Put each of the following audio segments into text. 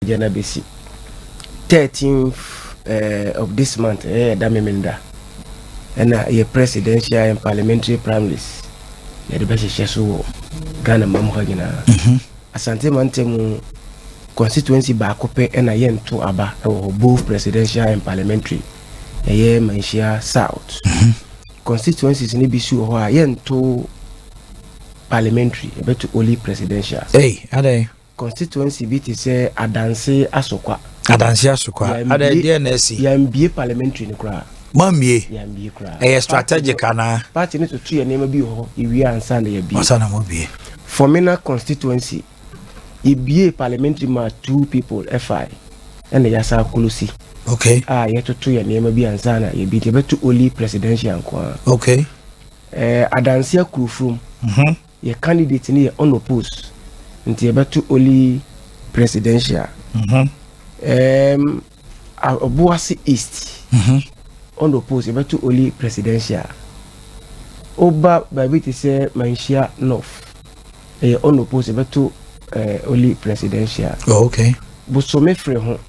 Yɛapagya no abɛsi 13th of this month, ɛyɛ ɛda Memenda, ɛna yɛ presidential and parliamentary primaries yɛde bɛhyehyɛ so wɔ Ghana mam hɔ nyinaa. Asante Mantam constituency baako pɛ ɛna yɛnto aba ɛwɔ hɔ, both presidential and parliamentary, ɛyɛ Manhyia South. Constituencies no bi si wɔ hɔ a yɛnto parliamentary, yɛbɛto only presidential. Hey, adɛn? Constituency bi te sɛ Adanse Asokwa. Adanse Asokwa, adɛn, deɛ na asi? Yɛmbie parliamentary no koraa. Mammie? Yɛmbie koraa. Ɛyɛ strategic anaa? Party no toto yɛ nneɛma bi wɔ hɔ, yɛwie ansa na yɛbie. Ɔsa na mobie. Fomena constituency, yɛbie parliamentary ma two people ɛfae, ɛna yɛasa close. A yɛtoto yɛ nneɛma bi ansa na yɛbi, nti yɛbɛto only presidential nko ara. Adanse Akurofurom, yɛ candidate no yɛ unopposed, nti yɛbɛto only presidential. Obuasi East, unopposed, yɛbɛto only presidential. Woba baabi te sɛ Manhyia North, ɛyɛ unopposed, yɛbɛto only presidential. Bosome Freho,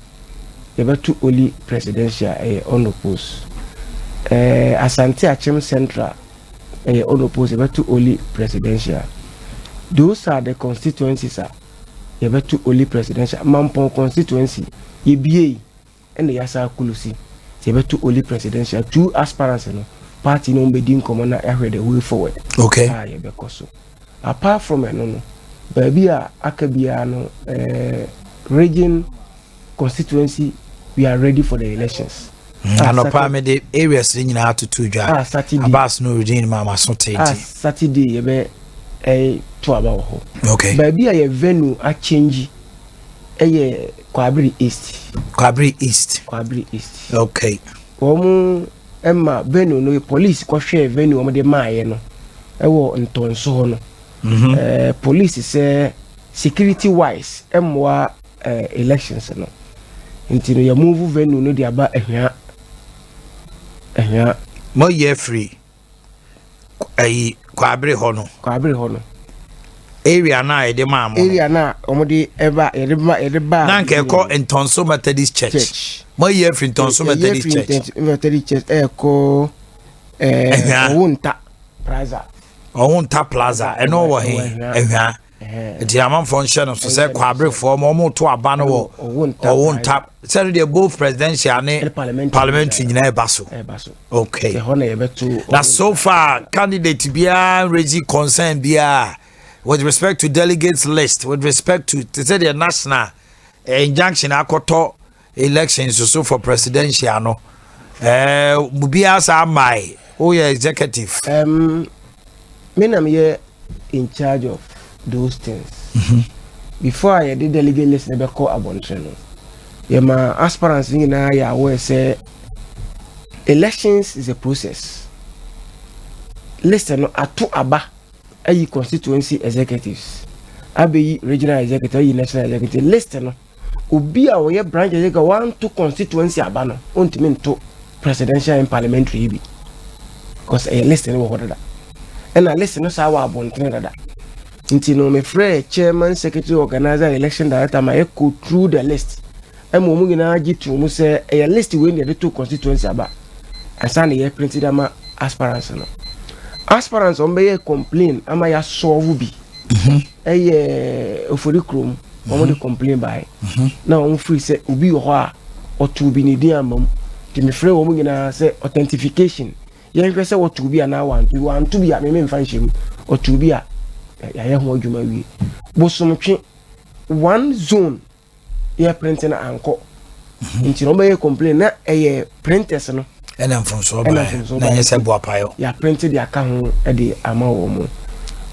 yɛbɛto only presidential, ɛyɛ unopposed. Asante Akyem Central, ɛyɛ unopposed, yɛbɛto only presidential. Those are the constituencies a yɛbɛto only presidential. Mampɔn constituency, yɛbie yi ɛna yɛasa close, nti yɛbɛto only presidential. Two aspirants no, party no bɛdi nkɔmmɔ na yɛahwɛ the way forward a yɛbɛkɔ so. Apart from ɛno no, baabi a aka biara no, region, constituency, we are ready for the elections. Anɔpa mede areas no nyinaa toto dwa. Ah, Saturday. Abas no regin ma maso te. A nti Saturday yɛbɛ ɛyɛ to aba wɔ hɔ. Baabi a yɛ venue akyɛngyi ɛyɛ Kwabere East. Kwabere East. Kwabere East. Wɔn ɛma venue no, police kɔhwɛ venue wɔn de maayɛ no ɛwɔ Ntɔnso hɔ no. Police sɛ security wise ɛmmoa elections no, nti no yɛ move venue no de aba Ahwia, Ahwia. Moyɛ firi ayi Kwabere hɔ no? Kwabere hɔ no. Area no a yɛde maa mo no. Area na wɔn de ɛba, yɛde ba, yɛde ba. Na nka ɛkɔ Ntɔnso Methodist Church. Church. Moyɛ firi Ntɔnso Methodist Church. Church, Methodist Church ɛɛkɔ Ahwia. Ɔwonta Plaza. Ɔwonta Plaza, ɛno wɔ he? Ɛwɔ. Ahwia. Nti amanfoɔ nhyɛ no so sɛ Kwaberefoɔ ma ɔmo to aba no wɔ Ɔwonta. Ɔwonta sɛde deɛ, both presidential ne ɛne parliamentary. Parliamentary nyinaa ɛba so. Ɛɛba so. Ɛhɔ na yɛbɛto. Na so far, candidate biara raise concern biara with respect to delegates list, with respect to te sɛ deɛ national injunction akɔtɔ elections so for presidential no, biara saa mae woyɛ executive? Me na meyɛ in charge of those things. Before a yɛde delegate list no bɛkɔ abɔnten no, yɛma aspirants no nyinaa yɛ aware sɛ elections is a process. List no ato aba ayi constituency executives, abɛyi regional executive, ayi national executive. List no, obi a ɔyɛ branch executive wanto constituency aba no, ɔntumi nto presidential and parliamentary yi bi, because ɛyɛ list no wɔ hɔ dada, ɛna list no saa wɔ abɔntene dada. Nti no mefrɛ chairman, secretary, organizer, election director ma yɛkɔ through the list, ɛma wɔn nyinaa gye to mu sɛ ɛyɛ list wei na yɛde to constituency aba ansa na yɛ print ama aspirants no. Aspirants wɔn bɛyɛ complain ama yɛ asɔɔvo bi, ɛyɛ Ofori Kurom, wɔn de complain baeɛ na wɔn firi sɛ obi wɔ hɔ a ɔto bi ne din ama mu. Nti mefrɛ wɔn nyinaa sɛ authentication, yɛnhwɛ sɛ wɔto bi anaa wanto bi. Wanto bi a, meme mfa nhyɛ mu. Ɔto bi a, yɛayɛ ho adwuma wie. Bosomtwe one zone, yɛ print no ankɔ, nti na wɔbɛyɛ complain na ɛyɛ printers no. Ɛna mfomsoɔ ɛna baeɛ. Mfomsoɔ na baeɛ. ɛnyɛ sɛ boapayɔ. Yɛaprint de aka ho de ama wɔn mo.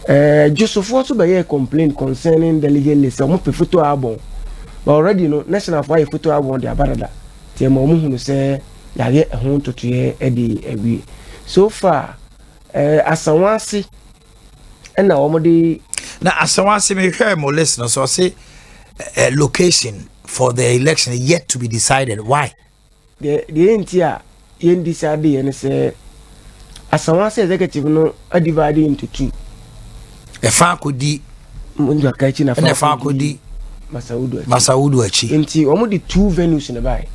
Dwosofoɔ nso bɛyɛ complain concerning delegate list, wɔn pɛ photo album, but already no national fo ayɛ photo album de aba dada, nti ɛma wɔn hunu sɛ yɛayɛ ɛho ntotoeɛ de awie. So far, Asawase ɛna wɔn de. Na Asawase, mehwɛ mo list no so, ɔse location for the election yet to be decided. Why? Deɛ nti a yɛn decide yɛ no sɛ Asawase executive no adivide into two. Ɛfa akɔdi ndaka akyi na ɛna ɛfa akɔdi. Masawudu akyi. Masawudu akyi. Nti wɔn de two venues na baeɛ.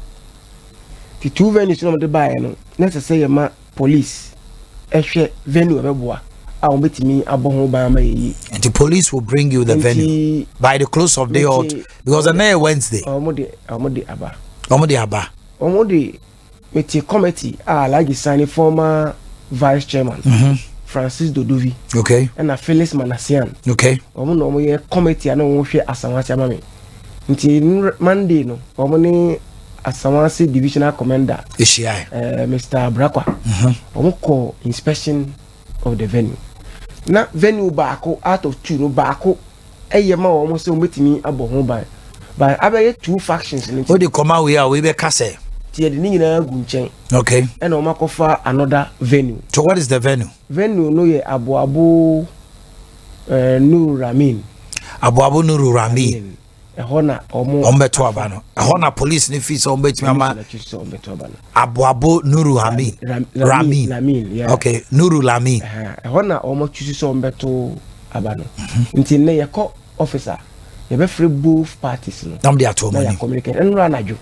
Ti two venues na wɔn de baeɛ no, na ɛsɛ sɛ yɛma police ɛhwɛ venue ɛbɛboa a wɔn bɛtumi abɔ ho ban ama yɛ yie. Nti police will bring you the venue by the close of day out because ɛnɛ yɛ Wednesday. Wɔn de aba. Wɔn de aba. Wɔn de mete committee a Alhaji Sani, former vice chairman, Francis Dodovi, ɛna Felix Manasian. Wɔn na wɔn yɛ committee a na wɔn hwɛ Asawase ama mi. Nti Monday no, wɔn ne Asawase divisional commander, ehyia. Mr Brakwa, wɔn kɔ inspection of the venue. Na venue baako out of two no, baako ɛyɛ ma wɔn sɛ wɔn bɛtumi abɔ ho ban, but abɛyɛ two factions no. O de kɔma wei a wei bɛ ka sɛ. Ti yɛde ne nyinaa gu nkyɛn. Ɛna wɔn akɔfa another venue. So what is the venue? Venue no yɛ Aboabo Nuru Ramin. Aboabo Nuru Ramin. Ɛhɔ na wɔn. Wɔn bɛto aba no. Ɛhɔ na police ne fi sɛ wɔn bɛtumi ama. Sɛ wɔn bɛto aba no. Aboabo Nuru Ramin. Ramin. Ramin, yeah. Okay, Nuru Lamin. Ɛhɔ na wɔn atwisi sɛ wɔn bɛto aba no. Nti nnɛ yɛkɔ office a, yɛbɛfrɛ both parties no. Na wɔn de ato wɔn anim. Na yɛ communicate ɛnura anadwo.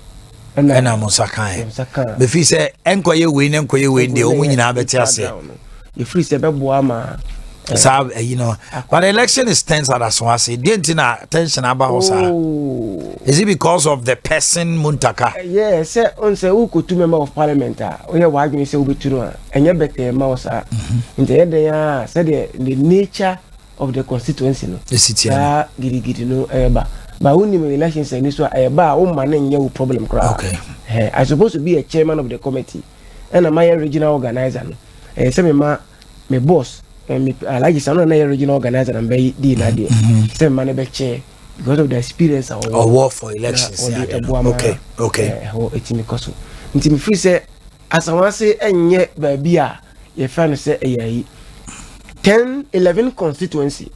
Ɛna mo nsa kan yɛ mefi sɛ ɛnkɔyɛ wei ne nkɔyɛ wei deɛ, wɔn nyinaa bɛte aseɛ. Yɛfiri sɛ ɛbɛboa ma. Saa ɛyi no, but the election is tense at Asawase. Deɛ nti na tension aba hɔ saa? Is it because of the person Muntaka? Yeah, sɛ ɔn sɛ wokɔtu member of parliament a, woyɛ w'adwene sɛ wobɛtu no a, ɛnyɛ bɛtɛɛ ma wo saa. Nti ɛyɛ dɛn a, sɛdeɛ the nature of the constituency no, saa gidigidi no ɛyɛ ba wonim elections ani so a ɛyɛ ba a, woma ne nyɛ wo problem koraa. I suppose to be a chairman of the committee, ɛna mayɛ regional organizer no. Ɛyɛ sɛ mema me boss, me Alhaji Sanu na yɛ regional organizer na mbɛyi di n'adeɛ sɛ mema ne bɛkyɛ because of the experience a ɔwɔ for elections. Ɔde ɛboa ma ɛhɔ ɛtumi kɔ so. Nti mefiri sɛ Asawase ɛnyɛ baabi a yɛfrɛ no sɛ ɛyɛ ayi 10 11 constituency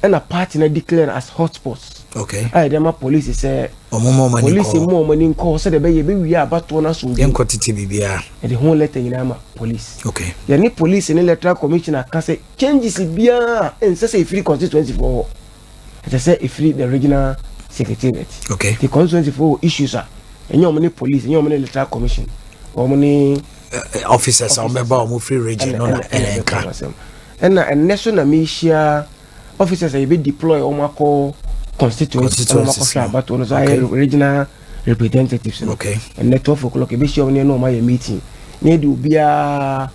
ɛna party na declare as hotspots a yɛde ama police sɛ police mu ɔmo ani nkɔ sɛdeɛ ɛbɛyɛ ɛbɛwie abatoɔ no asomdwe. Yɛnkɔ tete biribiara. Yɛde ho letter nyinaa ma police. Yɛne police ne electoral commissioner ka sɛ changes biara ɛnsɛ sɛ ɛfiri constituency foɔ hɔ, ɛsɛ sɛ ɛfiri the regional secretariat. The constituency foɔ issues a, ɛnyɛ ɔmo ne police, ɛnyɛ ɔmo ne electoral commission, ɔmo ne officers a wɔbɛba, wɔn firi region no na ɛnɛ nka. Ɛna ɛnɛ so na mehyia officers a yɛbɛ deploy wɔn akɔ constituency ɛna wɔn akɔhwɛ abatoɔ no so, ayɛ regional representatives no. Ɛnɛ 12 o'clock yɛbɛhyia wɔn ne wɔn ayɛ meeting na yɛde obiara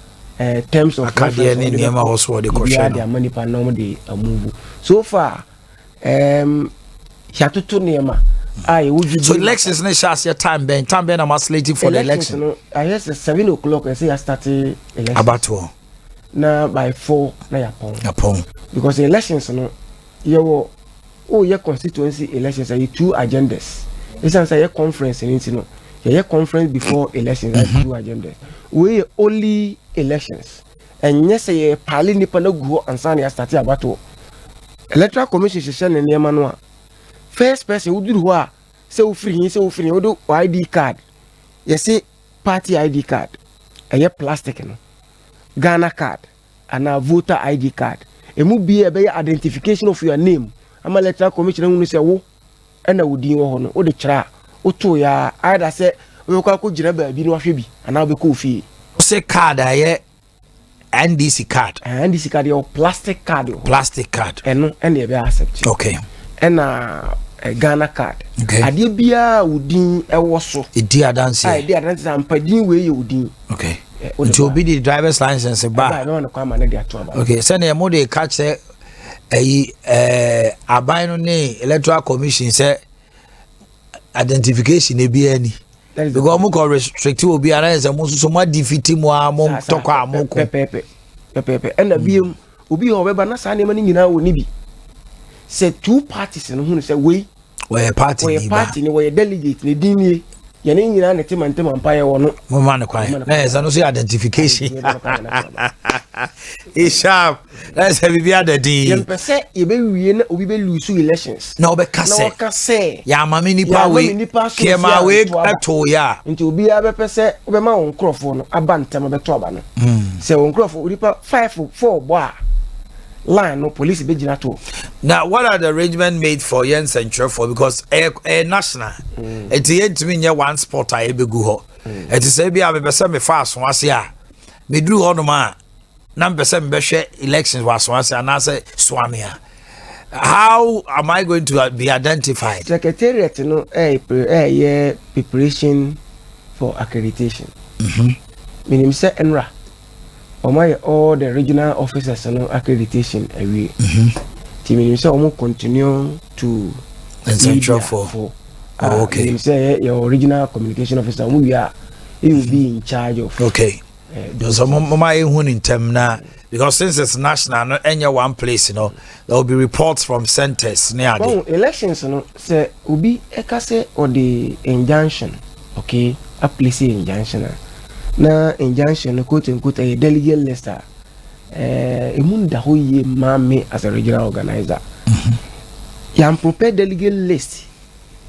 terms of akadeɛ ne nneɛma wɔ so wɔde kɔhwɛ. Obiara de ama nipa na wɔn de amove. So far yɛatoto nneɛma a yɛwɔ dwudi. So elections ne hyɛ aseɛ time bɛn na ma slated for the election? No ayɛ sɛ 7 o'clock ɛsɛ yɛ start election. Abatoɔ. Na by 4 na yɛapɔn. Yɛapɔn. Because elections no, yɛwɔ woyɛ constituency elections a, yɛ two agendas. Ɛsiane sɛ yɛ conference no nti no, yɛyɛ conference before elections, mm -hmm. two agendas. Wei yɛ only elections. Ɛnyɛ sɛ yɛ paale nipa no gu hɔ ansa na yɛastart abatoɔ. Electoral Commission hyehyɛ ne nneɛma no a, first person woduru hɔ a, sɛ wofiri hin, sɛ wofiri hin, wode ID card, yɛse party ID card, ɛyɛ plastic no, Ghana Card anaa voter ID card, emu bie ɛbɛyɛ identification of your name ama Electoral Commission ehunu sɛ wo ɛna wo din wɔ hɔ no, wode kyerɛ a, woto ya ayɛda sɛ wobɛkɔ akɔgyina baabi na wahwɛ bi anaa wobɛkɔ ofie. Sɛ card a ɛyɛ NDC card. NDC card yɛ plastic card wɔ. Plastic card. Ɛno ɛna ɛbɛ accept. Ɛna Ghana Card. Adeɛ biara wo din ɛwɔ so. Ɛdi adanseɛ. A ɛdi adanseɛ sɛ ampa din wei yɛ wo din. Okay, nti obi de driver's license ba. Ɛba, ɛbɛma no kwan ma ne de ato aba. Okay, sɛnea mo de ka kyerɛ ɛyi aban no ne Electoral Commission sɛ identification ebi ani because mo kɔ restrict obi ara sɛ mo nso so mo adefeat mu a, mo tɔkɔ a mo ko. Pɛpɛɛpɛ pɛpɛɛpɛ. Ɛna biem, obi a ɔbɛba na saa nneɛma no nyinaa wɔ ne bi sɛ two parties no hunu sɛ wei wɔyɛ party. Wɔyɛ party ni, wɔyɛ delegate, ne din nie, yɛne nyinaa ne te ma ntɛm ampa yɛ wɔ no. Mo ma ne kwan na yɛ sɛ no so yɛ identification ishap na sɛ biribi ada din. Yɛmpɛ sɛ yɛbɛwie na obi bɛlose elections. Na ɔbɛka na sɛ ɔka sɛ yɛama me nipa wei kɛma wei ɛto yɛ a. Nti obiara bɛpɛ sɛ wobɛma wɔn nkurɔfoɔ no aba ntɛm bɛto aba no. Sɛ wɔn nkurɔfoɔ nipa five four bɔ a, Line no, police bɛ gyina to. Now, what are the arrangement made for yɛn nsɛntwerɛfoɔ? Because ɛyɛ national, eti yɛntumi nyɛ one spot a yɛbɛgu hɔ. Ɛti sɛ ebi a mepɛ sɛ mefa aso ase a, meduru hɔnom a, na mepɛ sɛ mebɛhwɛ elections wɔ aso ase anaasɛ Suame a, how am I going to be identified? Secretariat no ɛyɛ preparation for accreditation. Menim sɛ nwura wɔn ayɛ all the regional officers no accreditation awie, nti menim sɛ wɔn continue to nsɛntwerɛfoɔ for. Oh, okay. Menim sɛ yɛ regional communication officer, wɔn wie a, he will be in charge of. So mo ma ehu ne ntɛm na, because since it's national no, ɛnyɛ one place there will be reports from centers ne ade. Wɔn elections no, sɛ obi ɛka sɛ ɔde injunction, okay, a place injunction a, na injunction no, quote unquote, ɛyɛ delegate list a, emu nda hɔ yie maa me as a regional organizer. Yan prepare delegate list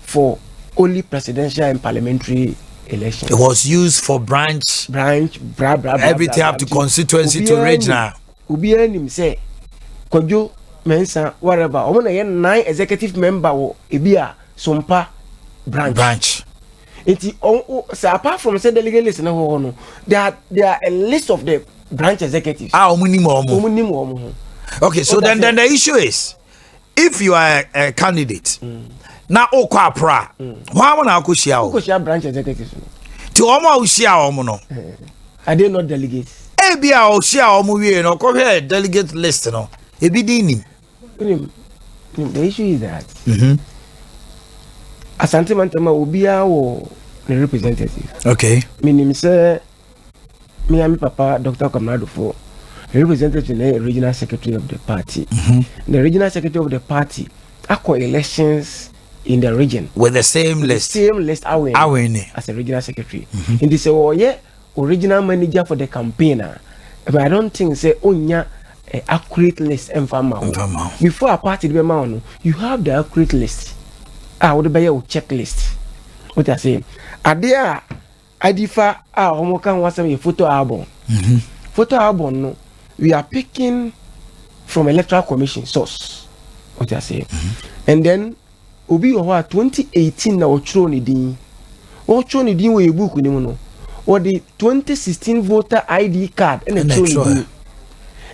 for only presidential and parliamentary election. It was used for branch, branch, bra bra bra, everything bra, up to constituency to regional. Obiara nim sɛ Kwadwo Mensah, whatever, wɔn na yɛ nine executive member wɔ ebi a Sompa branch. Branch. Nti ɔn sɛ apart from sɛ delegate list no wɔ hɔ no, there are a list of the branch executives. A wɔn nim wɔn. Wɔn nim wɔn ho. Okay, so then the issue is, if you are a candidate na okɔ apra, wɔn a na akɔ hyia o? Wokɔ hyia branch executives no. Ti wɔn a wohyia wɔn no, Are they not delegates? Ebi a ɔhyia wɔn wie no, ɔkɔhwɛ delegate list no, ebi di nim. Wonim, the issue is that Asante Mantam a, obiara wɔ ne representative. Menim sɛ me a me papa Dr. Kwabena Duffuor the representative na yɛ regional secretary of the party. The regional secretary of the party akɔ elections in the region with the same the list. Same list awin. Awin ne. As a regional secretary. Nti sɛ wɔyɛ original manager for the campaign a, but I don't think sɛ onya accurate list ɛmfa ma wo. Ɛmfa ma wo. Before a party de bɛma wo no, you have the accurate list a wode bɛyɛ wo checklist. Wote ase, adeɛ a adifa a wɔn ka ho asɛm yɛ photo album. Photo album no, we are picking from Electoral Commission source. Wote ase, and then obi wɔ hɔ a 2018 na wɔtwerɛ ne din. Wɔtwerɛ ne din wɔ yɛ book ne mu no, wɔde 2016 voter ID card ɛna ɛna ɛtwerɛ ne ɛtwerɛ. din.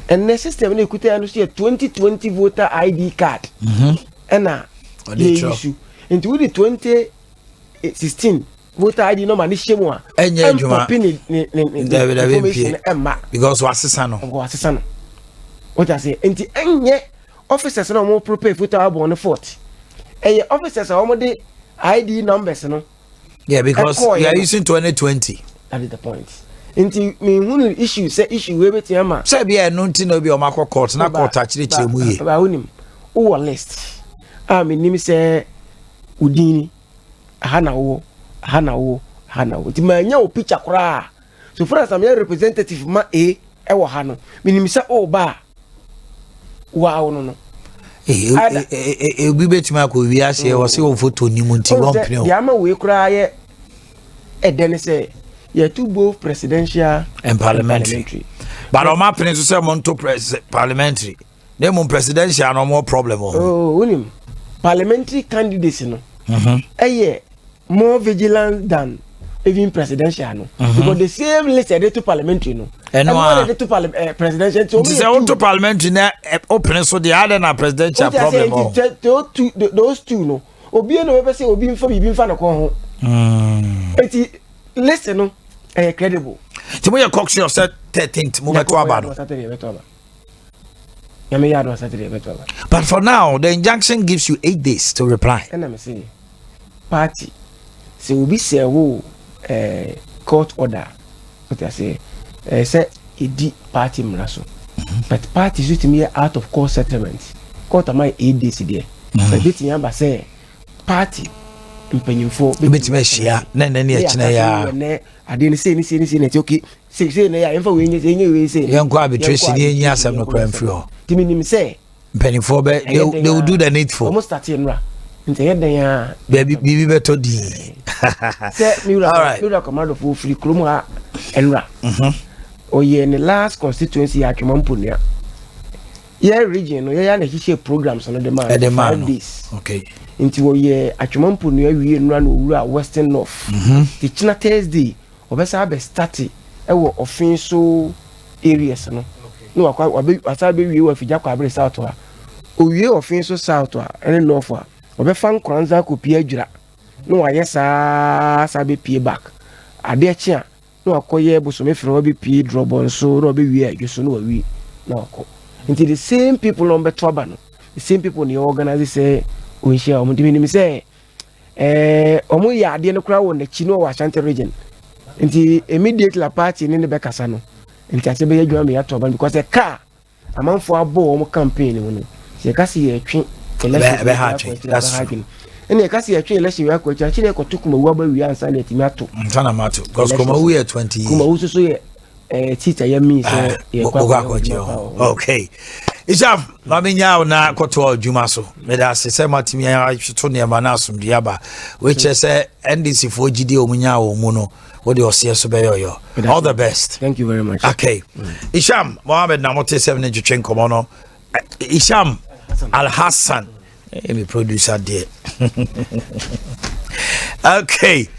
Ɛnɛ system no ekuta yɛ no so yɛ 2020 voter ID card ɛna ɔde yɛ twerɛ. Use nti wode 2016 voter ID number ne hyɛ mu a, ɛnyɛ adwuma. Ɛm pop ne Dabi, dabi, information mpie. ɛmma. Because wasesa no. Nkɔ wasesa no. Wote ase, nti ɛnyɛ officers na wɔn prepare photo album no fault, ɛyɛ officers a wɔn de ID numbers no. Yeah, because ɛkɔɔ we are yɛ no. using 2020. That is the point. Nti mihunu issue sɛ issue wei bɛtumi ama. Sɛ bi a ɛno nti na obi a ɔmo akɔ court na court akyerɛkyerɛ mu yie. Ba wonim, wowɔ list a, menim sɛ wo din ni aha na wowɔ aha na wowɔ aha na wowɔ, nti manya wo picture koraa. So far as I'm representative ma a ɛwɔ ha no, menim sɛ woba a, waa wo no. Ee, obi bɛtumi akɔ wiase wɔ sɛ wɔn photo ni mu nti Ɔhu wɔn sɛ pene o. Deɛ ama wei koraa yɛ ɛdɛ ne sɛ yɛto both presidential and parliamentary, but ɔmo apene so sɛ ɔmo nto parliamentary na emu presidential na ɔmo wɔ problem wɔ ho. Oh, wonim, parliamentary candidates no ɛyɛ more vigilant than even presidential no, because the same list yɛde to parliamentary no, ɛno ɛno a a yɛde to presidential, nti nti sɛ woto parliamentary na wopene so deɛ, adɛn na presidential problem wɔ ho? Nti those two no, obi na wɔbɛ sɛ obi nfa biribi nfa ne kɔn ho. Nti list no ɛyɛ credible. Nti moyɛ cocksure sɛ 13th mobɛto aba no? Saturday yɛbɛto aba. Nyame yɛ adom, Saturday yɛbɛto aba. But for now, the injunction gives you 8 days to reply. Ɛna me se party, sɛ obi sɛ wo court order, wote ase, sɛ ɛdi party mmara so, but party so tumi yɛ out of court settlement. Court ama yɛ 8 days deɛ, but bɛtumi aba sɛ party mpanyinfoɔ bɛtumi ahyia na ɛnɛ ne ɛkyinɛ yɛ a ɛnɛ adeɛ no sei ne sei ne sei na ɛti, okay, sei sei na yɛ a, yɛmfa wei nyɛ sei, nyɛ wei sei. Yɛnkɔ arbitration, yɛnyi asɛm no koraa mfiri hɔ. Nti menim sɛ mpanimfoɔ bɛ they will do the needful. Ɔmo start nnora, nti ɛyɛ den a baabi biribi bɛtɔ dii. Sɛ mewura kɔmadɔfoɔ firi kurom ha nnora, ɔyɛ ne last constituency yɛ Atwoma Mponua. Yɛ region no, yɛyɛ na hyehyɛ programs no de ma ɛde maa 5 no days. Nti wɔyɛ Atwoma Mponua wie nnura na owura Western North. Nti kyena Thursday ɔbɛsa abɛ start ɛwɔ ɔfin so areas no na wakɔ wabe wasa abɛwie wɔ Afigya Kwabre South a, owie ɔfin so South a ɛne North a, ɔbɛfa Nkoranza akɔpie Adwira na wayɛ saa saa bɛpie back. Adeɛ kye a, na wakɔyɛ Bosome Fere, wabɛpie Drɔbɔ nso na wabɛwie Adwo so na wawie na wakɔ. Nti the same people na wɔbɛto aba no, the same people na yɛ organise sɛ ɔnhyia wɔn. Nti menim sɛ wɔn yɛ adeɛ no koraa wɔ n'akyi no wɔ Ashanti Region, nti immediately a party ne bɛkasa no, nti ase bɛyɛ adwuma ma yɛato aba no, because ɛka a amanfoɔ abɔ wɔn campaign no mu no, sɛ yɛka sɛ yɛtwe election Ɛbɛha atwe. That's true. Ɛna yɛka sɛ yɛtwe election wei akɔ akyi akyerɛ yɛkɔto Kumawu aba wie ansa na yɛtumi ato. Nsa na mato because Elections. Kumawu yɛ 20. Kumawu nso so yɛ teacher yɛ mi sɛ yɛkɔ bɔkɔ akɔgye adwuma hɔ. pa wɔ hɔ. Okay, Isham, maame nya wo na kɔtoa adwuma so. Mede ase sɛ matumi atoto nneɛma no asomdwe aba. Weikyerɛ sɛ NDC foɔ gyidie a ɔmu nyaa wɔ mu no, wode ɔseɛ so bɛyɛ ɔyɔ. All the best. Thank you very much. Okay, Isham Mohammed na mote sɛm ne ntwetwe nkɔmmɔ no. Isham Alhassan, me producer deɛ. Okay.